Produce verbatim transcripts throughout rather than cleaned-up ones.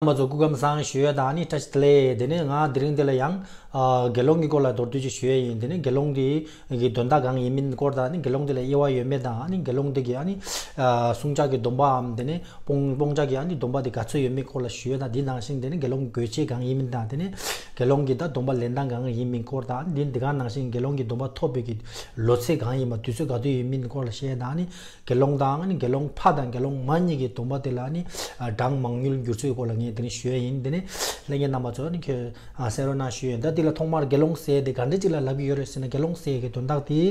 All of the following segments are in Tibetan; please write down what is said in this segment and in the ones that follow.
རྣམ་པ་ཚོ་སྐུ་ཁམས་བཟང་ཞུ་ཡས་དང་ཨ་ནི་བཀྲ་ཤིས་བདེ་ལེགས། དེ་ནས་ང་དེ་རིང་འདི་ལ་ཡང་ཨ་དགེ་སློང་གི་སྐོར་ལ་མདོར་བསྡུས་ཅིག་ཞུ་ཡས་ཡིན། དེ་ནས་དགེ་སློང་དེ་གི་དོན་དག་གང་ཡིན་མིན་སྐོར་དང་ཨ་ནི་དགེ་སློང་དེ་ལ་དབྱེ་བ་ཡོད་མེད་དང་ཨ་ནི་དགེ་སློང་དེ་གི་ཨ་ནི་ཨ་བསྲུང་བྱ་གི་སྡོམ་པའམ་དེ་ནས་སྤོང་སྤོང་བྱ་གི་ཨ་ནི་སྡོམ་པ་དེ་ག་ཚོད་ཡོད་མེད་སྐོར་ལ་ཞུ་ཡས་དང་། དེ་ནང་བཞིན་དེ་ནས་དགེ་སློང་གི་དགོས་ཆེད་གང་ཡིན་མིན་དང་དེ་ནས་དགེ་སློང་གི་ད་སྡོམ་པ་ལེན་སྟངས་གང་ཡིན་མིན་སྐོར་དང་ཨ་ནི་དེ་ག་ནང་བཞིན་དགེ་སློང་གི་སྡོམ་པ་ཐོབ་པའི་གི་ལོ་ཚད་གང་ཡིན་པ་དུས་ཚོད་ག་དུས་ཡིན་མིན་སྐོར་ལ་བཤད་དང་ཨ་ནི་དགེ་སློང་དང་ཨ་ནི་དགེ་སློང་ཕ་དང་དགེ་སློང་མ་གཉིས་ཀྱི་སྡོམ་པ་དེ་ལ་ཨ་ནི་གྲངས་མང་ཉུང་འགྱུར་ཚུལ་སྐོར་ལ་ངས་དེ་ནས་ཞུ་ཡས་ཡིན། དེ་ནས་ལྷན་རྒྱས་རྣམ་པ་ཚོ་ཨ་ནི་ཁྱོད་ཨ་གསན་རོགས་གནང་ཞུ་ཡས་ཡིན། ད་འདི་ལ་ཐོག་མར་དགེ་སློང་ཟེར་དེ་ག་འདྲས་ཅིག་ལ་ལབ་ཀྱི་ཡོད་རེད་ཟེར་ན། དགེ་སློང་ཟེར་གྱི་དོན་དག་དེ་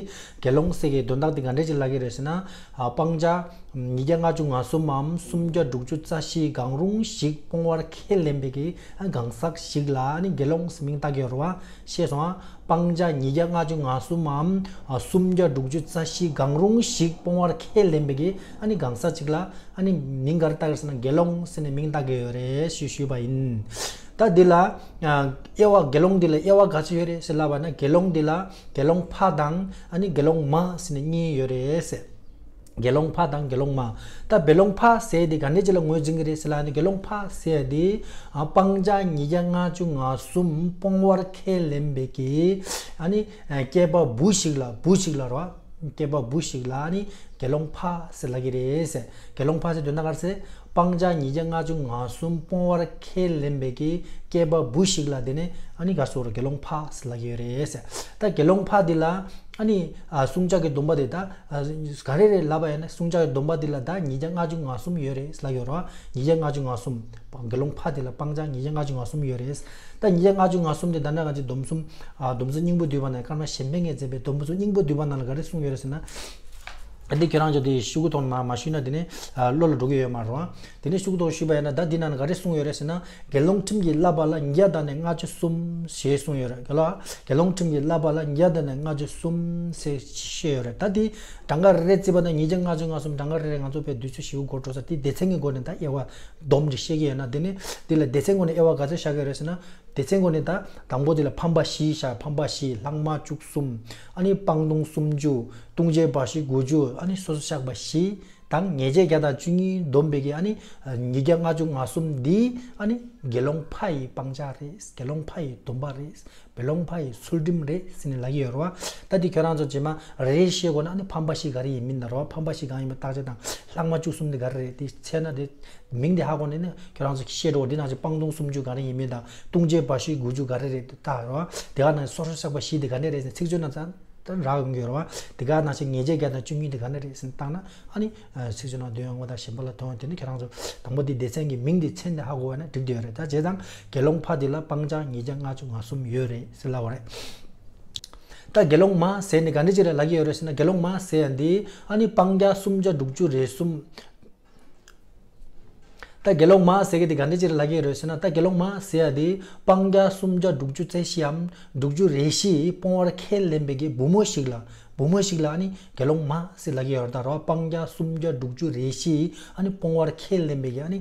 དགེ་སློང་ཟེར་གྱི་དོན་དག་དེ་ག་འདྲས་ཅིག་ལབ་ཀྱི་རེད་ཟེར་ན། ཨ་སྤང་བྱ་ཉིས་བརྒྱ་ལྔ་བཅུ་ང་གསུམ་མམ་སུམ་བརྒྱ་དྲུག་ཅུ་རྩ་བཞི་གང་རུང་ཞིག་སྤོང་བར་ཁས་ལེན་པའི་གི་ཨ་གང་ཟག་ཞིག་ལ་ཨ་ནི་དགེ་སློང་ཟེར་མིང་བཏགས་ཀྱི་ཡོད་རེད་བ། ཤེས་སོང་ཨ། སྤང་བྱ་ཉིས་བརྒྱ་ལྔ་བཅུ་ང་གསུམ་མམ་ཨ་སུམ་བརྒྱ་དྲུག་ཅུ་རྩ་བཞི་གང་རུང་ཞིག་སྤོང་བར་ཁས་ལེན་པའི་གི་ཨ་ནི་གང་ཟག་ཅིག་ལ་ཨ་ནི་མིང་ག་རེ་བཏགས་ཀྱི་རེད་ཟེར་ན་དགེ་སློང་ཟེར་ནས་མིང་བཏགས་ཀྱི་ཡོད་རེད་ཞེས་ཞུས་པ་ཡིན། ད་འདི་ལ་ཨ་དབྱེ་བ་དགེ་སློང་འདི་ལ་དབྱེ་བ་ག་ཚོད་ཡོད་རེད་ཟེར་ལབ་པ་ན་དགེ་སློང་འདི་ལ་དགེ་སློང་ཕ་དང་ཨ་ནི་དགེ་སློང་མ་ཟེར་ནས་གཉིས་ཡོད་རེད་ཟེར། དགེ་སློང་ཕ་དང་དགེ་སློང་མ། ད་དགེ་སློང་ཕ་ཟེར་དེ་ག་འདྲས་ཅིག་ལ་ངོས་འཛིན་གྱི་རེད་ཟེར་ལབ་ན་དགེ་སློང་ཕ་ཟེར་དེ་ཨ་སྤང་བྱ་ཉིས་བརྒྱ་ལྔ་བཅུ་ང་གསུམ་སྤོང་བར་ཁས་ལེན་པའི་གི་ཨ་ནི་ཨ་སྐྱེས་པ་བུ་ཞིག་ལ་བུ་ཞིག་ལ་རོ། སྐྱེས་པ་བུ་ཞིག་ལ་ཨ་ནི་དགེ་སློང་ཕ་ཟེར་ལབ་ཀྱི་རེད་ཟེར། དགེ་སློང་ཕ་ཟེར་དོན་དག་ག་རེ་ཟེར། སྤང་བྱ་ཉིས་བརྒྱ་ལྔ་བཅུ་ང་གསུམ་སྤོང་བར་ཁས་ལེན་པའི་གི་སྐྱེས་པ་བུ་ཞིག་ལ་དེ་ནས་ཨ་ནི་ག་ཟེར་དགེ་སློང་ཕ་ཟེར་ལབ་ཀྱི་ཡོད་རེད་ཟེར། ད་དགེ་སློང་ཕ་འདི་ལ་ཨ་ནི་ཨ་བསྲུང་བྱ་གི་སྡོམ་པ་དེ་ད་ཨ་ག་རེ་རེད་ལབ་པ་ཡིན་ན་བསྲུང་བྱ་གི་སྡོམ་པ་འདི་ལ་ད་ཉིས་བརྒྱ་ལྔ་བཅུ་ང་གསུམ་ཡོད་རེད་ལབ་ཡོད་རེད་བ། ཉིས་བརྒྱ་ལྔ་བཅུ་ང་གསུམ། དགེ་སློང་ཕ་འདི་ལ་སྤང་བྱ་ཉིས་བརྒྱ་ལྔ་བཅུ་ང་གསུམ་ཡོད་རེད། ད་ཉིས་བརྒྱ་ལྔ་བཅུ་ང་གསུམ་དེ་ད་ནང་ང་ཚོས་སྡོམ་གསུམ་ཨ་སྡོམ་གསུམ་སྙིང་པོ་བསྡུས་པ་ནང་ཀརྨ་གཞན་ཕན་གྱིས་མཛད་པའི་སྡོམ་གསུམ་སྙིང་པོ་བསྡུས་པ་ནང་ལ་ག་རེ་གསུངས་ཡོད་རེད་ཟེར་ན། འདི་ཁྱོད་རང་ཚོ་དེ་ཤོག་གུ་ཐོག་ནས་མ་མ་ཞུས་ན་དེ་ནས་ཨ་བློ་ལ་འགྲོ་གི་ཡོད་མ་རེད་བ། དེ་ནས་ཤོག་གུ་ཐོག་ཞུས་པ་ཡིན་ན་ད་འདི་ནང་ལ་ག་རེ་གསུངས་ཡོད་རེད་ཟེར་ན། དགེ་སློང་ཁྲིམས་ཀྱི་བསླབ་པ་ལ་ཉིས་བརྒྱ་དང་ནི་ལྔ་བཅུ་གསུམ་ཞེས་གསུངས་ཡོད་རེད་ག་ལ། དགེ་སློང་ཁྲིམས་ཀྱི་བསླབ་པ་ལ་ཉིས་བརྒྱ་དང་ནི་ལྔ་བཅུ་གསུམ་ཞེས་བཤད་ཡོད་རེད། ད་འདི་གྲངས་ཀ་རེ་རེ་བརྩིས་པ་ན་ཉིས་བརྒྱ་ལྔ་བཅུ་ང་གསུམ་གྲངས་ཀ་རེ་རེ་ང་ཚོ་དཔེ་བསྡུས་ཚོད་ཞིག་འགོ་འགྲོ་ས་དེ་སྡེ་ཚན་གྱི་སྒོ་ནས་ད་དབྱེ་བ་སྡོམ་ཅིག་བཤད་ཀྱི་ཡོད་ན། དེ་ནི་འདི་ལ་སྡེ་ཚན་སྒོ་ནས་དབྱེ་བ་ག་ཚོད་བཞག་གི་ཡོད་རེད་ཟེར་ན། སྡེ་ཚན་སྒོ་ནས་ད་དང་པོ་དེ་ལ་ཕམ་པ་བཞི་བཞག་ཕམ་པ་བཞི་ལྷག་མ་བཅུ་གསུམ། ཨ་ནི་སྤང་ལྟུང་སུམ་ཅུ། ལྟུང་བྱེད་འབའ་ཞིག་དགུ་བཅུ། ཨ་ནི་སོ་སོར་བཤགས་པ་བཞི་དང་ཉེས་བྱས་བརྒྱ་དང་བཅུ་གཉིས་བསྡོམས་པའི་གི་ཨ་ནི་ཉིས་བརྒྱ་ལྔ་བཅུ་ང་གསུམ་འདི་ཨ་ནི་དགེ་སློང་ཕ་ཡི་སྤང་བྱ་རེད། དགེ་སློང་ཕ་ཡི་སྡོམ་པ་རེད། དགེ་སློང་ཕ་ཡི་ཚུལ་ཁྲིམས་རེད་ཟེར་ནས་ལབ་ཀྱི་ཡོད་རེད་བ། ད་འདི་ཁྱོད་རང་ཚོ་རྗེས་མ་རེ་རེ་བཤད་དགོས་ན་ཨ་ནི་ཕམ་པ་བཞི་ག་རེ་ཡིན་མིན་ན་རེད་བ། ཕམ་པ་བཞི་གང་ཡིན་མིན་བརྟག་དཔྱད་དང་ལྷག་མ་བཅུ་གསུམ་འདི་ག་རེ་རེད། དེ་འཚོལ་ན་དེ་མིང་དེ་ཧ་གོ་ནས་ནི་ཁྱོད་རང་ཚོ་ཤེས་འགྲོ། འདི་ནང་ཚོ་སྤང་ལྟུང་སུམ་ཅུ་ག་རེ་ཡིན་མིན་དང་ལྟུང་བྱེད་འབའ་ཞིག་དགུ་བཅུ་ག་རེ་རེད་དེ་ལྟ་རོགས། དེ་ག་ནང་སོ་སོར་བཤགས་པ་བཞི་དེ་ག་ནས་རེད་ཟེར་ཚིག་བརྗོད་ན་ཙང་ད་རག་ཡོང་གི་ཡོད་རེད་བ། དེ་ག་ནང་བཞིན་ཉེས་བྱས་བརྒྱ་དང་བཅུ་གཉིས་དེ་ག་ནས་རེད་ཟེར་བཏང་ན་ཨ་ནི་ཚིག་བརྗོད་ནང་འདོན་ཡོང་བ་དང་གཞན་པ་ལ་མཐོང་ཡོང་དེ་ནི་ཁྱོད་རང་ཚོ་དང་པོ་དེ་སྡེ་ཚན་གྱི་མིང་དེ་མཚན་དེ་ཧ་གོ་བ་ན་འགྲིག་བསྡད་ཡོད་རེད། ད་བྱས་ཙང་དགེ་སློང་ཕ་དེ་ལ་སྤང་བྱ་ཉིས་བརྒྱ་ལྔ་བཅུ་ང་གསུམ་ཡོད་རེད་ཟེར་ལབ་པ་རེད། ད་དགེ་སློང་མ་ཟེར་ནས་ག་འདྲ་ཅིག་ལ་ལབ་ཀྱི་ཡོད་རེད་ཟེར་ན། དགེ་སློང་མ་ཟེར་ཡ་འདི་ཨ་ནི་སྤང་བྱ་སུམ་བརྒྱ་དྲུག་ཅུ་རེ་གསུམ། ད་དགེ་སློང་མ་ཟེར་གི་དེ་ག་འདྲ་ཅིག་ལ་ལབ་ཀྱི་རེད་ཟེར་ན། ད་དགེ་སློང་མ་ཟེར་ཡ་དེ་སྤང་བྱ་སུམ་བརྒྱ་དྲུག་ཅུ་རྩ་བཞིའམ་དྲུག་ཅུ་རེ་བཞི་སྤོང་བར་ཁས་ལེན་པའི་གི་བུ་མོ་ཞིག་ལ་བུ་མོ་ཞིག་ལ་ཨ་ནི་དགེ་སློང་མ་ཟེར་ལབ་ཀྱི་ཡོད་རེད། ད་རོ་སྤང་བྱ་སུམ་བརྒྱ་དྲུག་ཅུ་རེ་བཞི་ཨ་ནི་སྤོང་བར་ཁས་ལེན་པའི་གི་ཨ་ནི་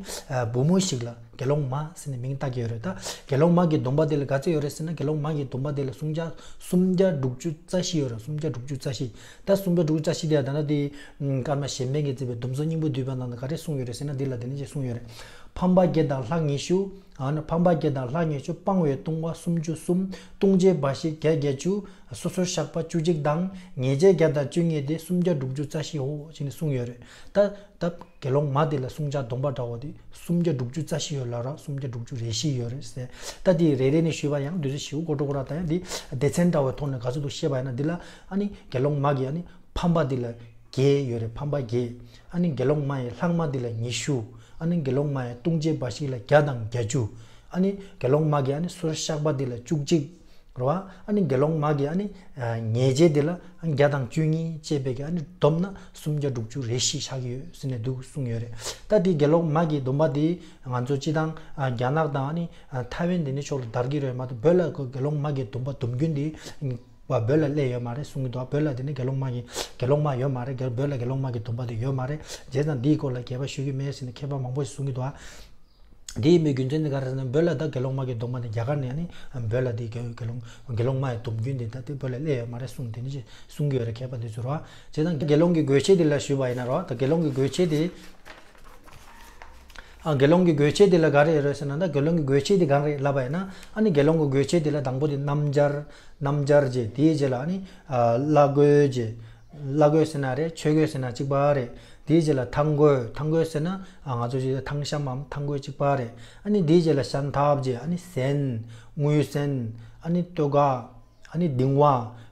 བུ་མོ་ཞིག་ལ་དགེ་སློང་མ་ཟེར་ནས་མིང་བཏགས་ཀྱི་ཡོད་རེད། ད་དགེ་སློང་མ་གི་སྡོམ་པ་དེ་ལ་ག་ཚོད་ཡོད་རེད་ཟེར་ན། དགེ་སློང་མ་གི་སྡོམ་པ་དེ་ལ་སུམ་བརྒྱ་སུམ་བརྒྱ་དྲུག་ཅུ་རྩ་བཞི་ཡོད་རེད། སུམ་བརྒྱ་དྲུག་ཅུ་རྩ་བཞི། ད་སུམ་བརྒྱ་དྲུག་ཅུ་རྩ་བཞི་དེ་ད་ནི་དེ་ཀརྨ་གཞན་ཕན་གྱིས་མཛད་པའི་སྡོམ་གསུམ་སྙིང་པོ་བསྡུས་པ་ནང་ན་ག་རེ་གསུངས་ཡོད་རེད་ཟེར་ན། འདི་ལ་དེ་ནས་ཅིག་གསུངས་ཡོད་རེད། ཕམ་པ་བརྒྱད་དང་ལྷ་ཉི་ཤུ། ཨ་ནི་ཕམ་པ་བརྒྱད་དང་ལྷ་ཉི་ཤུ། སྤང་བའི་ལྟུང་བ་སུམ་ཅུ་གསུམ། ལྟུང་བྱེད་འབའ་ཞིག་བརྒྱད་བརྒྱད་ཅུ། སོ་སོར་བཤགས་པ་བཅུ་གཅིག་དང་ཉེས་བྱས་བརྒྱ་དང་བཅུ་གཉིས་ཏེ་སུམ་བརྒྱ་དྲུག་ཅུ་རྩ་བཞི་འོ་ཞེས་ནས་གསུངས་ཡོད་རེད། ད་ད་དགེ་སློང་མ་དེ་ལ་བསྲུང་བྱ་སྡོམ་པ་འདྲ་བོ་དེ་སུམ་བརྒྱ་དྲུག་ཅུ་རྩ་བཞི་ཡོད་ལ་ར་སུམ་བརྒྱ་དྲུག་ཅུ་རེ་བཞི་ཡོད་རེད་ཟེར། ད་དེ་རེ་རེ་ནས་ཞུས་པ་ཡང་དུས་ཚོད་ཞིག་འགོར་འགྲོ་གི་ར། ད་ཡང་འདི་སྡེ་ཚན་འདྲ་བའི་ཐོག་ནས་ག་ཚོད་འདུག་བཤད་པ་ཡིན་ན། འདི་ལ་ཨ་ནི་དགེ་སློང་མ་གི་ཨ་ནི་ཕམ་པ་འདི་ལ་བརྒྱད་ཡོད་རེད། ཕམ་པ་བརྒྱད། ཨ་ནི་དགེ་སློང་མ་ཡི་ལྷག་མ་འདི་ལ་ཉི་ཤུ། ཨ་ནི་དགེ་སློང་མ་ཡི་ལྟུང་བྱེད་འབའ་ཞིག་ལ་བརྒྱ་དང་བརྒྱད་ཅུ། ཨ་ནི་དགེ་སློང་མ་གི་ཨ་ནི་སོར་བཤགས་པ་འདི་ལ་བཅུ་གཅིག་རེད་བ། ཨ་ནི་དགེ་སློང་མ་གི་ཨ་ནི་ཉེས་བྱས་འདི་ལ་བརྒྱ་དང་བཅུ་གཉིས་བཅས་པའི་གི་ཨ་ནི་བསྡོམས་ན་སུམ་བརྒྱ་དྲུག་ཅུ་རེ་བཞི་ཆགས་ཀྱི་ཡོད་ཟེར་ནས་འདུག་གསུངས་ཡོད་རེད། ད་དེ་དགེ་སློང་མ་གི་སྡོམ་པ་དེ་ང་ཚོ་སྤྱི་བཏང་རྒྱ་ནག་དང་ཨ་ནི་ཐའེ་ཝན་དེ་ནས་ཕྱོགས་ལ་དར་གྱི་རེད་མ་གཏོགས་བོད་ལ་དགེ་སློང་མ་གི་སྡོམ་པ་སྡོམ་རྒྱུན་དེ་བ་བོད་ལ་སླེབས་ཡོད་མ་རེད་གསུང་གི་འདུག་བོད་ལ་དེ་ནི་དགེ་སློང་མ་གི་དགེ་སློང་མ་ཡོད་མ་རེད། བོད་ལ་དགེ་སློང་མ་གི་སྡོམ་པ་དེ་ཡོད་མ་རེད། བྱས་ཙང་འདིའི་སྐོར་ལ་རྒྱས་པ་ཞུ་གི་མེད་ཟེར་ནས་མཁས་པ་མང་པོ་ཞིག་གསུང་གི་འདུག་དེའི་མི་རྒྱུ་མཚན་དེ་ག་རེ་ཟེར་ན། བོད་ལ་ད་དགེ་སློང་མ་གི་སྡོམ་པ་དེ་རྒྱ་གར་ནས་ནི་བོད་ལ་དེ་དགེ་དགེ་སློང་དགེ་སློང་མ་ཡི་སྡོམ་རྒྱུན་དེ་ད་དེ་བོད་ལ་སླེབས་ཡོད་མ་རེད་གསུང་དེ་ནི་ཅིག་གསུང་གི་ཡོད་རེད་མཁས་པ་འདི་ཚོ་རོ། བྱས་ཙང་དགེ་སློང་གི་དགོས་ཆེད་དེ་ལ་ཞུས་པ་ཡིན་ན་རོ། ད་དགེ་སློང་གི་དགོས་ཆེད་དེ། ཨ་དགེ་སློང་གི་དགོས་ཆེད་དེ་ལ་ག་རེ་ཡོད་རེད་ཟེར་ན། ད་དགེ་སློང་གི་དགོས་ཆེད་དེ་གང་རེད་ལབ་པ་ཡིན་ན། ཨ་ནི་དགེ་སློང་གི་དགོས་ཆེད་དེ་ལ་དང་པོ་དེ་སྣམ་སྦྱར། སྣམ་སྦྱར་བྱས། དེའི་རྗེས་ལ་ཨ་ནི་ཨ་བླ་གོས་བྱས། བླ་གོས་ཟེར་ན་རེད། ཆོས་གོས་ཟེར་ན་གཅིག་པ་རེད། དེའི་རྗེས་ལ་ཐང་གོས། ཐང་གོས་ཟེར་ན་ཨ་ང་ཚོ་ཅིག་ཐང་ཤམ་མམ་ཐང་གོས་གཅིག་པ་རེད། ཨ་ནི་དེའི་རྗེས་ལ་ཤམ་ཐབས་བྱས། ཨ་ནི་ཟན། དངུལ་ཟན། ཨ་ནི་སྟོད་ཁ། ཨ་ནི་གདིང་བ།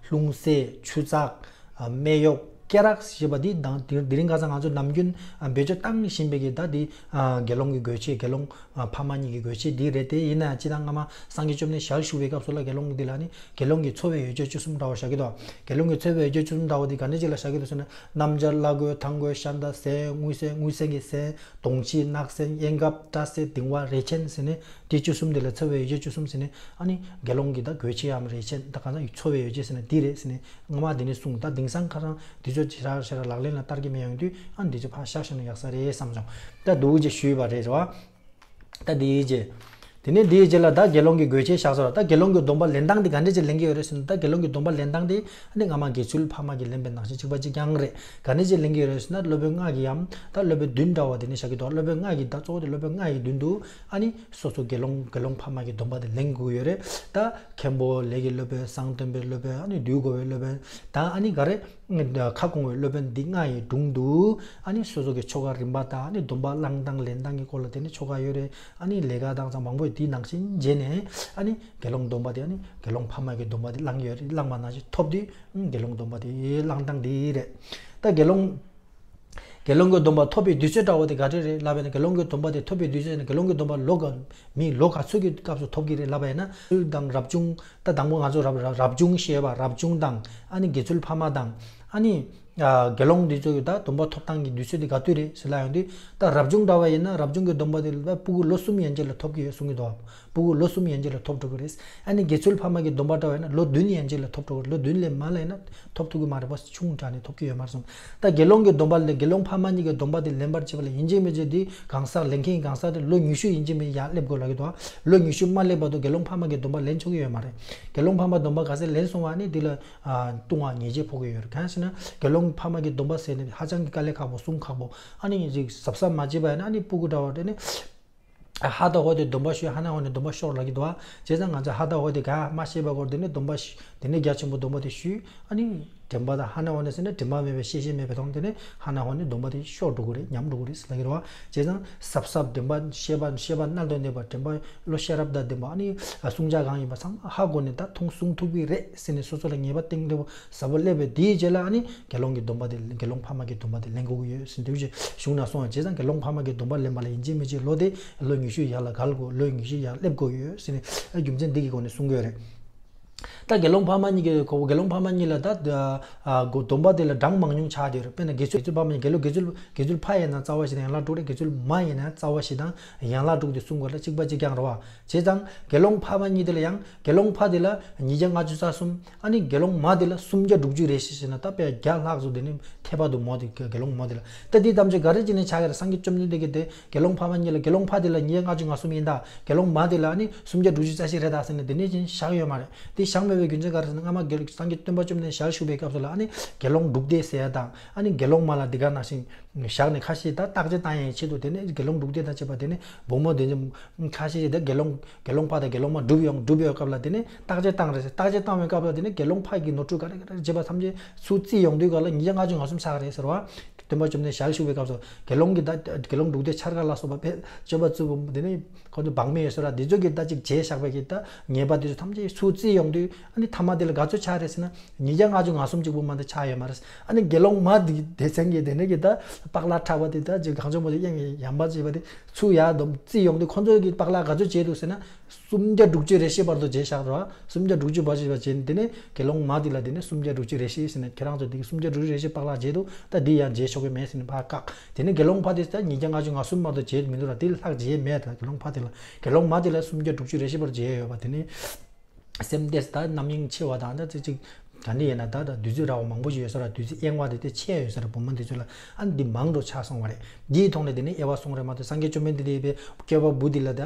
ལྷུང་བཟེད། ཆུ་ཚགས། ཨ་སྨད་གཡོགས། སྐེ་རགས་ཞེས་པ་འདི་དང་དེ་དེ་རིང་ཁ་སང་ང་ཚོ་ནམ་རྒྱུན་ཨ་བེད་སྤྱོད་བཏང་བཞིན་པའི་གི་ད་འདི་ཨ་དགེ་སློང་གི་དགོས་ཆེད། དགེ་སློང་ཨ་ཕ་མ་གཉིས་ཀྱི་དགོས་ཆེད་འདི་རེད་དེ། ཡིན་ན་ཡང་སྤྱིར་བཏང་སྔ་མ་སངས་རྒྱས་བཅོམ་ལྡན་ཞལ་བཞུགས་པའི་སྐབས་སུ་ལ་དགེ་སློང་འདི་ལ་ནི་དགེ་སློང་གི་འཚོ་བའི་ཡོ་བྱད་བཅུ་གསུམ་འདྲ་བོ་བཞག་གི་འདུག། དགེ་སློང་གི་འཚོ་བའི་ཡོ་བྱད་བཅུ་གསུམ་འདྲ་བོ་འདི་ག་འདྲ་ཅིག་ལ་བཞག་གི་འདུག་ཟེར་ན། སྣམ་སྦྱར། བླ་གོས། ཐང་གོས། ཤམ་ཐབས། ཟན། དངུལ་ཟན། དངུལ་ཟན་གྱི་ཟན། དོང་ཕྱི། སྣག་ཟན། གཡན་ཁབ། སྐྲ་སེ། གདིང་བ། རས་ཆེན་ཟེར་ནས། དེ་བཅུ་གསུམ་དེ་ལ་འཚོ་བའི་ཡོ་བྱད་བཅུ་གསུམ་ཟེར་ནས། ཨ་ནི་དགེ་སློང་གི་ད་དགོས་ཆེད་ཡམ་རས་ཆེན། ད་གང་ལྟར་འཚོ་བའི་ཡོ་བྱད་ཟེར་ན་འདི་རེད་ཟེར་ནས་སྔ་མ་དེ་ནས་གསུངས། ད་དེང་སང་ཁ་རང་འདི་ཚོ་ཞེ་དྲག་ཞེ་དྲག་ལག་ལེན་ལ་བསྟར་གྱི་མེད་ཡོང་དུས། ཨ་ནི་འདི་ཚོ་ཕར་བཞག་བཞག་ན་ཡག་ས་རེད་བསམ་བྱུང་། ད་འདུག་ཅེས་ཞུས་པ་རེད་རེད་བ། ད་འདིའི་རྗེས། དེ་ནས་འདིའི་རྗེས་ལ་ད་དགེ་སློང་གི་དགོས་ཆེད་བཞག་ཚར་བ། ད་དགེ་སློང་གི་སྡོམ་པ་ལེན་སྟངས་དེ་ག་འདྲ་ཅིག་ལེན་གྱི་ཡོད་རེད་ཟེར་ན། ད་དགེ་སློང་གི་སྡོམ་པ་ལེན་སྟངས་དེ་ཨ་ནི་སྔ་མ་དགེ་ཚུལ་ཕ་མ་གིས་ལེན་པའི་ནང་བཞིན་གཅིག་པ་གཅིག་རྐྱང་རེད། ག་འདྲ་ཅིག་ལེན་གྱི་ཡོད་རེད་ཟེར་ན། སློབ་དཔོན་ལྔ་གི་ཡམ། ད་སློབ་དཔོན་བདུན་འདྲ་བ་དེ་ནས་བཞག་གི་འདུག། སློབ་དཔོན་ལྔ་གི་ད་གཙོ་བོ་དེ་སློབ་དཔོན་ལྔ་གི་མདུན་དུ་ཨ་ནི་སོ་སོ་དགེ་སློང་དགེ་སློང་ཕ་མ་གི་སྡོམ་པ་དེ་ལེན་དགོས་ཀྱི་ཡོད་རེད། ད་མཁན་པོ་ལས་ཀྱི་སློབ་དཔོན། གསང་སྟོན་པའི་སློབ་དཔོན། ཨ་ནི་འདུལ་དགོས་པའི་སློབ་དཔོན། ད་ཨ་ནི་ག་རེ། ཁ་སྐོང་བའི་སློབ་དཔོན་འདི་ལྔ་ཡི་དྲུང་དུ་ཨ་ནི་སོ་སོ་གི་ཆོ་ག་རིམ་པ་དང་། ཨ་ནི་སྡོམ་པ་བླང་སྟངས་ལེན་སྟངས་ཀྱི་སྐོར་ལ་དེ་ནི་ཆོ་ག་ཡོད་རེད། ཨ་ནི་ལས་ཀ་དང་ཚང་མང་པོ་དེའི་ནང་བཞིན་བྱས་ནས། ཨ་ནི་དགེ་སློང་སྡོམ་པ་དེ། ཨ་ནི་དགེ་སློང་ཕ་མ་གི་སྡོམ་པ་དེ་བླང་གི་ཡོད་རེད། བླངས་པ་ནང་བཞིན་ཐོབ་དུས་ཨ་ནི་དགེ་སློང་སྡོམ་པ་དེ་བླང་སྟངས་དེ་རེད། ད་དགེ་སློང་དགེ་སློང་གི་སྡོམ་པ་ཐོབ་པའི་དུས་ཚོད་འདྲ་བོ་དེ་ག་རེ་རེད་ལབ་པ་ཡིན་ན། དགེ་སློང་གི་སྡོམ་པ་དེ་ཐོབ་པའི་དུས་ཚོད་ནི་དགེ་སློང་གི་སྡོམ་པ་ལོ་ག་མི་ལོ་ག་ཚོད་ཀྱི་སྐབས་སུ་ཐོབ་ཀྱི་རེད་ལབ་པ་ཡིན་ན། ཚུལ་དང་རབ་བྱུང་། ད་དང་པོ་ང་ཚོ་རབ་རབ་རབ་བྱུང་ཞེས་པ། རབ་བྱུང་དང་། ཨ་ནི་དགེ་ཚུལ་ཕ་མ་དང་། ཨ་ནི་ཨ་དགེ་སློང་འདི་ཚོ་གི་ད་སྡོམ་པ་ཐོབ་སྟངས་ཀྱི་དུས་ཚོད་དེ་ག་དུས་རེད་ཟེར་ལབ་ཡོང་དུས། ད་རབ་བྱུང་འདྲ་བ་ཡིན་ན་རབ་བྱུང་གི་སྡོམ་པ་དེ་ལ་ཕྲུ་གུ་ལོ་གསུམ་ཡན་ཆད་ལ་ཐོབ་ཀྱི་ཡོད་གསུང་གི་འདུག། ཕྲུ་གུ་ལོ་གསུམ་ཡན་ཆད་ལ་ཐོབ་འགྲོ་གི་རེད། ཨ་ནི་དགེ་ཚུལ་ཕ་མ་གི་སྡོམ་པ་འདྲ་བ་ཡིན་ན་ལོ་བདུན་ཡན་ཆད་ལ་ཐོབ་འགྲོ་གི་རེད། ལོ་བདུན་ལས་མང་ལ་ཡིན་ན་ཐོབ་ཐུབ་ཀྱི་མ་རེད་པ། ཆུང་དྲགས་ནས་ཐོབ་ཀྱི་ཡོད་མ་རེད་གསུངས། ད་དགེ་སློང་གི་སྡོམ་པ་ལས། དགེ་སློང་ཕ་མ་གཉིས་ཀྱི་སྡོམ་པ་དེ་ལེན་པར་བྱེད་པ་ལ་ཡིན་གཅིག་མིན་གཅིག་དེ་གང་ཟག་ལེན་མཁན་གང་ཟག་དེ་ལོ་ཉི་ཤུ་ཡིན་གཅིག་མིན་གཅིག་ཡར་སླེབས་དགོས་ལབ་ཀྱི་འདུག། ལོ་ཉི་ཤུ་མ་སླེབས་བར་དུ་དགེ་སློང་ཕ་མ་གི་སྡོམ་པ་ལེན་ཆོག་གི་ཡོད་མ་རེད། དགེ་སློང་ཕ་མ་སྡོམ་པ་ག་ཚད་ལེན་སོང་བ་ནི་དེ་ལ་ཨ་ལྟུང་བ་ཉེས་ཆད་ཕོག་གི་ཡོད་རེད། གང་ཡིན་ཟེར་ན་དགེ་སློང་ཕ་མ་གི་སྡོམ་པ་ཟེར་ནས་ཧ་ཅང་གི་དཀའ་ལས་ཁག་པོ། གསུང་ཁག་པོ། ཨ་ནི་ཅིག་གཟབ་གཟབ་མ་བྱས་པ་ཡིན་ན། ཨ་ནི་ཕྲུ་གུ་འདྲ་བ་དེ་ནི་ཧ་ད་ཧོ་དེ་སྡོམ་པ་ཞུས། ཧ་ན་ཧོ་ནས་སྡོམ་པ་ཤོར་ལབ་ཀྱི་འདུག་བ། བྱས་ཙང་ང་ཚོས་ཧ་ད་ཧོ་དེ་ག་མ་ཤེས་པ་སྐོར་དེ་ནི་སྡོམ་པ་ཞུ། དེ་ནི་རྒྱ་ཆེན་པོ་སྡོམ་པ་དེ་ཞུས། ཨ་ནི་དྲན་པ་དང་། ཧ་ན་ཧོ་ནས་ཟེར་ན་དྲན་པ་མེད་པའི་ཤེས་བཞིན་མེད་པའི་དོན། དེ་ནི་ཧ་ན་ཧོ་ནས་སྡོམ་པ་དེ་ཤོར་འགྲོ་གི་རེད། ཉམས་འགྲོ་གི་རེད་ལབ་ཀྱི་རེད་བ། བྱས་ཙང་གཟབ་གཟབ། དྲན་པ། ཤེས་པ། ཤེས་པ་རྣལ་དུ་གནས་པ། དྲན་པ་བློ་ཤེས་རབ་དང་ལྡན་པ། ཨ་ནི་བསྲུང་བྱ་གང་ཡིན་པ་ཚང་མ་ཧ་གོ་ནས་ད་མཐོང་གསུང་ཐུབ་ཀྱི་རེད་ཟེར་ནས་སོ་སོ་ལ་ངེས་པ་གཏིང་རིང་པོ་ཟབ་པོ་སླེབས་པའི་དེའི་རྗེས་ལ། ཨ་ནི་དགེ་སློང་གི་སྡོམ་པ་དེ། དགེ་སློང་ཕ་མ་གི་སྡོམ་པ་དེ་ལེན་དགོས་ཀྱི་ཡོད་ཟེར་འདི་བཞིན་གཞུང་ན་གསུངས་པ། བྱས་ཙང་དགེ་སློང་ཕ་མ་གི་སྡོམ་པ་ལེན་པ་ལ་ཡིན་གཅིག་མིན་གཅིག་ལོ་དེ་ལོ་ཉི་ཤུ་ཡར་ལ་བརྒལ་དགོས། ལོ་ཉི་ཤུ་ཡར་སླེབས་དགོས་ཀྱི་ཡོད་ཟེར་ནས་རྒྱུ་མཚན་འདི་གི་སྒོ་ནས་གསུང་གི་ཡོད་རེད། ད་དགེ་སློང་ཕ་མ་གཉིས་ཀྱི་གོ། དགེ་སློང་ཕ་མ་གཉིས་ལ་ད་ཨ་སྡོམ་པ་དེ་ལ་གྲངས་མང་ཉུང་ཆགས་བསྡད་ཡོད་རེད། དཔེར་ན་དགེ་ཚུལ། དགེ་ཚུལ་ཕ་མ་གཉིས། དགེ་སློང་། དགེ་ཚུལ། དགེ་ཚུལ་ཕ་ཡིན་ན་རྩ་བ་བཞི་དང་ཡན་ལག་དྲུག་རེད། དགེ་ཚུལ་མ་ཡིན་ན་རྩ་བ་བཞི་དང་ཡན་ལག་དྲུག་དེ་བསྲུང་དགོས་ལ་གཅིག་པ་གཅིག་རྐྱང་རེད་བ། བྱས་ཙང་དགེ་སློང་ཕ་མ་གཉིས་དེ་ལ་ཡང་། དགེ་སློང་ཕ་དེ་ལ་ཉིས་བརྒྱ་ལྔ་བཅུ་རྩ་གསུམ། ཨ་ནི་དགེ་སློང་མ་དེ་ལ་སུམ་བརྒྱ་དྲུག་ཅུ་རེ་བཞི་ཟེར་ན། ད་དཔེ་བརྒྱ་ལྷག་ཙམ་དེ་ནི་ཐེབས་པ་འདུག་མོ་དེ། དགེ་སློང་མོ་དེ་ལ། ད་འདི་ཐམས་ཅད་ག་རེ་བྱས་ནས་ཆགས་ཀྱི་རེད། སངས་རྒྱས་བཅོམ་ལྡན་འདས་ཀྱིས་དེ་དགེ་སློང་ཕ་མ་གཉིས་ལ། དགེ་སློང་ཕ་དེ་ལ་ཉིས་བརྒྱ་ལྔ་བཅུ་ང་གསུམ་ཡིན་ད། དགེ་སློང་མ་དེ་ལ་ཨ་ནི་སུམ་བརྒྱ་དྲུག་ཅུ་རྩ་བཞི་རེད་ད་ཟེར་ནས་དེ་ནས་ཅིག་བཞག་ཡོད་མ་རེད། དེ་བཞག་མེད་པའི་རྒྱུ་མཚན་ག་རེ་ཟེར་ན། སྔ་མ་དགེ། སངས་རྒྱས་སྟོན་པ་བཅོམ་ལྡན་ཞལ་བཞུགས་པའི་སྐབས་སུ་ལ་ཨ་ནི་དགེ་སློང་དྲུག་སྡེ་ཟེར་ཡ་དང་། ཨ་ནི་དགེ་སློང་མ་ལ་འདི་ག་ནང་བཞིན་བཞག་ནས། ཁ་ཤས་ད་བརྟག་དཔྱད་བཏང་ཡའི་ཆེད་དུ་དེ་ནས་དགེ་སློང་དྲུག་སྡེ་དང་བཅས་པ་དེ་ནས་བུ་མོ་དེ་ནས་ཁ་ཤས་ད་དགེ་སློང་། དགེ་སློང་ཕ་དང་དགེ་སློང་མ་སྒྲུབ་ཡོང་། སྒྲུབ་ཡོང་སྐབས་ལ་དེ་ནས་བརྟག་དཔྱད་བཏང་རེད་ཟེར། བརྟག་དཔྱད་བཏང་བའི་སྐབས་ལ་དེ་ནས་དགེ་སློང་ཕ་གི་ནོར་འཁྲུལ་ག་རེ་ག་རེ་བྱས་པ་ཐམས་ཅད་ཚུར་བརྩིས་ཡོང་དུས་སྐབས་ལ་ཉིས་བརྒྱ་ལྔ་བཅུ་ང་གསུམ་ཆགས་རེད་ཟེར་བ། སྟོན་པ་བཅོམ་ལྡན་ཞལ་བཞུགས་པའི་སྐབས་སུ་དགེ་སློང་གི་ད་དགེ་སློང་དྲུག་སྡེ་འཆར་ཀ་ལ་སོགས་པ་དཔེ་སྤྱོད་པ་བཙུགས་པ་དེ་ནས་ཁོ་ཚོ་བག་མེད་ཡོད་ས་ར། འདི་ཚོ་གི་ད་ཅིག་བྱས་བཞག་པའི་གི་ད་ཉེས་པ་དེ་ཚོ་ཐམས་ཅད་ཚུར་བརྩིས་ཡོང་དུས། ཨ་ནི་མཐའ་མ་དེ་ལ་ག་ཚོད་ཆགས་རེད་ཟེར་ན། ཉིས་བརྒྱ་ལྔ་བཅུ་ང་གསུམ་གཅིག་པུ་མ་གཏོགས་ཆགས་ཡོད་མ་རེད། ཨ་ནི་དགེ་སློང་མ་དེ་སྡེ་ཚན་གྱི་དེ་ནས་གི་ད་པགས་ལག་ཕྲ་བ་དེ། ད་ཅིག་གངས་ལྗོངས་མ་དེ་གཡང་གི་ཡང་པ་བྱས་པ་དེ་ཚུར་ཡར་སྡོམ་བརྩིས་ཡོང་དུས། ཁོ་ཚོ་གི་པགས་ལག་ག་ཚོད་བྱས་འདུག་ཟེར་ན། སུམ་བརྒྱ་དྲུག་ཅུ་རེ་བཞི་བར་དུ་བྱས་བཞག་རོགས། སུམ་བརྒྱ་དྲུག་ཅུ་བར་བྱས་པ་བྱས་ནས། དེ་ནས་དགེ་སློང་མ་དེ་ལ་དེ་ནས་སུམ་བརྒྱ་དྲུག་ཅུ་རེ་བཞི་ཟེར་ནས། ཁྱེད་རང་ཚོ་དེ་གི་སུམ་བརྒྱ་དྲུག་ཅུ་རེ་བཞི་པགས་ལག་བྱས་འདུག། ད་འདི་ཡང་བྱས་ཆོག་གི་མེད་ཟེར་ནས་ཕར་བཀག། དེ་ནས་དགེ་སློང་ཕ་དེ་ད་ཉིས་བརྒྱ་ལྔ་བཅུ་ང་གསུམ་བར་དུ་བྱས་མི་འདུག་ར། དེ་ལྷག་བྱས་མེད། ད་དགེ་སློང་ཕ་དེ་ལ། དགེ་སློང་མ་དེ་ལ་སུམ་བརྒྱ་དྲུག་ཅུ་རེ་བཞི་བར་བྱས་ཡོད་པ། དེ་ནས། སེམས་ཏོག་ཙམ་ད་རྣམ་གཡེང་ཆེ་བ་དང་། ད་ཅིག་ཅིག་ག་འདྲ་ཡིན་ན། ད་ད་བདུད་རྩི་ར་བ་མང་པོ་ཞིག་ཡོད་ས་ར། བདུད་རྩི་གཡེང་བ་དེ་དེ་ཆེ་ཡོད་ས་ར། བུ་མོ་འདི་ཚོ་ལ། ཨ་ནི་འདི་མང་དུ་ཆགས་སོང་བ་རེད། འདིའི་ཐོག་ནས་དེ་ནས་དབྱེ་བ་སོང་རེད་མ་གཏོགས། སངས་རྒྱས་བཅོམ་ལྡན་འདས་དེ་ཡོད་པའི་སྐྱེ་བ་བུ་འདི་ལ་ད་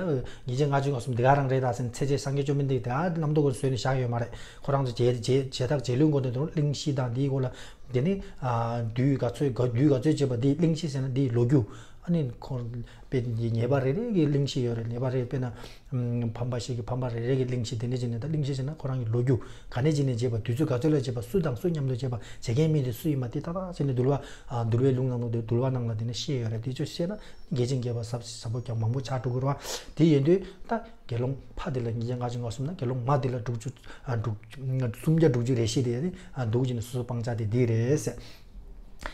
ཉིས་བརྒྱ་ལྔ་བཅུ་ང་གསུམ་འདི་ག་རང་རེད་ད་ཟེར་ནས། ཚེ་རྗེས་སངས་རྒྱས་བཅོམ་ལྡན་འདས་ད་རྣམ་རྟོག་གིས་བཟོས་ནས་བཞག་ཡོད་མ་རེད། ཁོ་རང་ཚོ་བྱས་བྱས་བྱས་ཐག་བྱས་ལུང་སྒོ་ནས། དེ་རུ་གླེང་གཞི་དང་འདིའི་སྐོར་ལ། དེ་ནས་ཨ་བདུད་ག་ཚོད་ག་བདུད་ག་ཚོད་བྱས་པ། འདིའི་གླེང་གཞི་ཟེར་ན་འདིའི་ལོ་རྒྱུས། ནི་ཁོང་དཔེ་ཉེས་པ་རེ་རེ་གི་གླེང་གཞི་ཡོད་རེད། ཉེས་པ་རེ་དཔེར་ན་ཕམ་པ་ཞིག་གི་ཕམ་པ་རེ་རེ་གི་གླེང་གཞི་དེ་འདྲ་བྱས་ནས། ད་གླེང་གཞི་བྱས་ན་ཁོ་རང་གི་ལོ་རྒྱུས་ག་ནས་བྱས་ནས་བྱས་པ། དུས་ཚོད་ག་ཚོད་ལ་བྱས་པ། སུ་དང་སུ་མཉམ་དུ་བྱས་པ། བྱེད་མཁན་མི་དེ་སུ་ཡིན་པ་དེ་ཏག་ཏག་བྱས་ནས་འདུལ་བ་འདུལ་བའི་ལུང་ནང་དུ། འདུལ་བ་ནང་ལ་དེ་ནས་བཤད་ཡོད་རེད། དེ་ཚོ་བཤད་ན་རྒྱལ་ཆེན་བརྒྱད་པ་ཟབ་ཟབ་པོ་ཀྱང་མང་པོ་ཆགས་འགྲོ་གི་རེད་བ། དེ་ཡིན་དུས་ད་དགེ་སློང་ཕ་དེ་ལ་ཉིས་བརྒྱ་ལྔ་བཅུ་ང་གསུམ་ན། དགེ་སློང་མ་དེ་ལ་དྲུག་ཅུ་ཨ་དྲུག་སུམ་བརྒྱ་དྲུག་ཅུ་རེ་བཞི་དེ་ཨ་འདུག་ཅེས་ནས་སོ་སོ་སྤང་བྱ་དེ་འདི་རེད་ཟེར།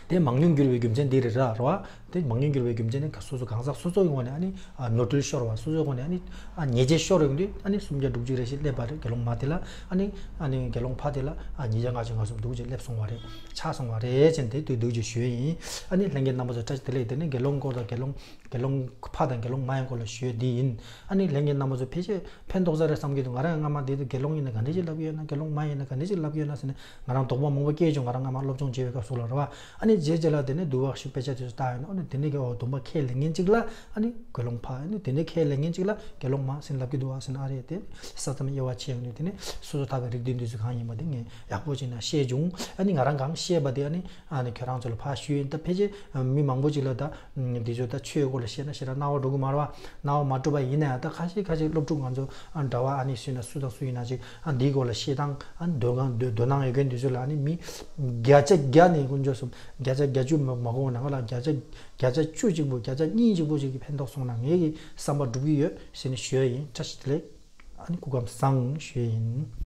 དེ་མང་ཉུང་འགྱུར་བའི་རྒྱུ་མཚན་འདི་རེད་ར་ར་བ། དེ་མང་ཉུང་འགྱུར་བའི་རྒྱུ་མཚན་ནི་སོ་སོ་གང་ཟག་སོ་སོ་ཡི་ངོས་ནས་ཨ་ནི་ནོར་འཁྲུལ་ཤོར་བ། སོ་སོའི་ངོས་ནས་ཨ་ནི་ཉེས་ཆད་ཤོར་ཡོང་དུས་ཨ་ནི་སུམ་བརྒྱ་དྲུག་ཅུ་རེ་བཞི་སླེབས་པ་རེད། དགེ་སློང་མ་དེ་ལ་ཨ་ནི་ཨ་ནི་དགེ་སློང་ཕ་དེ་ལ་ཨ་ཉིས་བརྒྱ་ལྔ་བཅུ་ང་གསུམ་འདུག་ཅེས་སླེབས་སོང་བ་རེད། ཆགས་སོང་བ་རེད་ཅེས་དེ་དུས་འདུག་ཅེས་ཞུས་ཡིན། ཨ་ནི་ལྷན་རྒྱས་རྣམ་པ་ཚོ་བཀྲ་ཤིས་བདེ་ལེགས། དེ་ནི་དགེ་སློང་སྐོར་དང་དགེ་སློང་དགེ་སློང་ཕ་དང་དགེ་སློང་མ་ཡི་སྐོར་ལ་ཞུས་འདི་ཡིན། ཨ་ནི་ལྷན་རྒྱས་རྣམ་པ་ཚོ་ཕལ་ཆེར་ཕན་ཐོགས་ས་རེད་བསམ་གྱི་འདུག་ང་རང་སྔ་མ་འདི་དགེ་སློང་ཡིན་ན་ག་འདྲ་ཞིག་ལབ་ཀྱི་ཡོད་ན། དགེ་སློང་མ་ཡིན་ན་ག་འདྲ་ཞིག་ལབ་ཀྱི་ཡོད་ན་ཟེར་ནས་ང་རང་དོགས་པ་མང་པོ་སྐྱེས་བྱུང་། ང་རང་སྔ་མ་སློབ་སྦྱོང་བྱེད་པའི་སྐབས་སུ་ལ་རེད་བ། ཨ་ནི་རྗེས་རྗེས་ལ་དེ་ནས་འདུལ་བ་ཞིག་དཔེ་ཆ་དེ་ཚོ་བལྟ་ཡོང་ན། ཨ་ནི་དེ་ནས་ཀྱི་འོ་སྡོམ་པ་ཁས་ལེན་མཁན་གཅིག་ལ་ཨ་ནི་དགེ་སློང་ཕ། ཨ་ནི་དེ་ནས་ཁས་ལེན་མཁན་གཅིག་ལ་དགེ་སློང་མ་ཟེར་ལབ་ཀྱི་འདུག་བ་ཟེར་ན། ཨ་རེད། དེ་ས་མཚམས་དབྱེ་བ་ཕྱེ་ཡོང་དུས་དེ་ནས་སོ་སོ་ཐར་པའི་རིགས་འདི་འདི་ཚོ་གང་ཡིན་པ་དེ་ངས་ཡག་པོ་བྱས་ན་ཤེས་བྱུང་། ཨ་ནི་ང་རང་གང་ཤེས་པ་དེ་ཨ་ནི་ཨ་ནི་ཁྱོད་རང་ཚོ་ལ་ཕར་ཞུས་ཡིན། ད་ཕལ་ཆེར་མི་མང་པོ་ཅིག་ལ་ད་འདི་ཚོ་ད་ཆོས་སྐོར་ལ་བཤད་ན་ཞེ་དྲག་རྣ་བ་འགྲོ་གི་མ་རེད་བ། རྣ་བ་མ་འགྲོ་བ་ཡིན་ན་ཡང་ད་ཁ་ཤས་ཁ་ཤས་སློབ་ཕྲུག་ང་ཚོ་ཨ་འདྲ་བ་ཨ་ནི་སུ་ཡིན་ན་སུ་དང་སུ་ཡིན་ན་ཅིག་ཨ་འདིའི་སྐོར་ལ་བཤད་སྟངས། ཨ་འདོད་སྒང་འདོད་འདོད་སྣང་ཡོད་མཁན་འདི་ཚོ་ལ་ཨ་ནི་མི་བརྒྱ་ཆ་བརྒྱ་ནས་དཀོན་མཆོག་གསུམ་བརྒྱ་ཆ་བརྒྱད་ཅུ་མ་མ་གོ་ན་ང་ལ་བརྒྱ་ཆ་བརྒྱ་ཆ་བཅུ་གཅིག་པོ་བརྒྱ་ཆ་གཉིས་གཅིག་པོ་ཅིག་གི་ཕན་ཐོགས་སོང་ན་ངེད་ཀྱི་བསམ་པ་འགྲུབ་ཀྱི་ཡོད་ཟེར་ནས་ཞུ་ཡ་ཡིན། བཀྲ་ཤིས་བདེ་ལེགས། ཨ་ནི་སྐུ་ཁམས་བཟང་ཞུ་ཡ་ཡིན།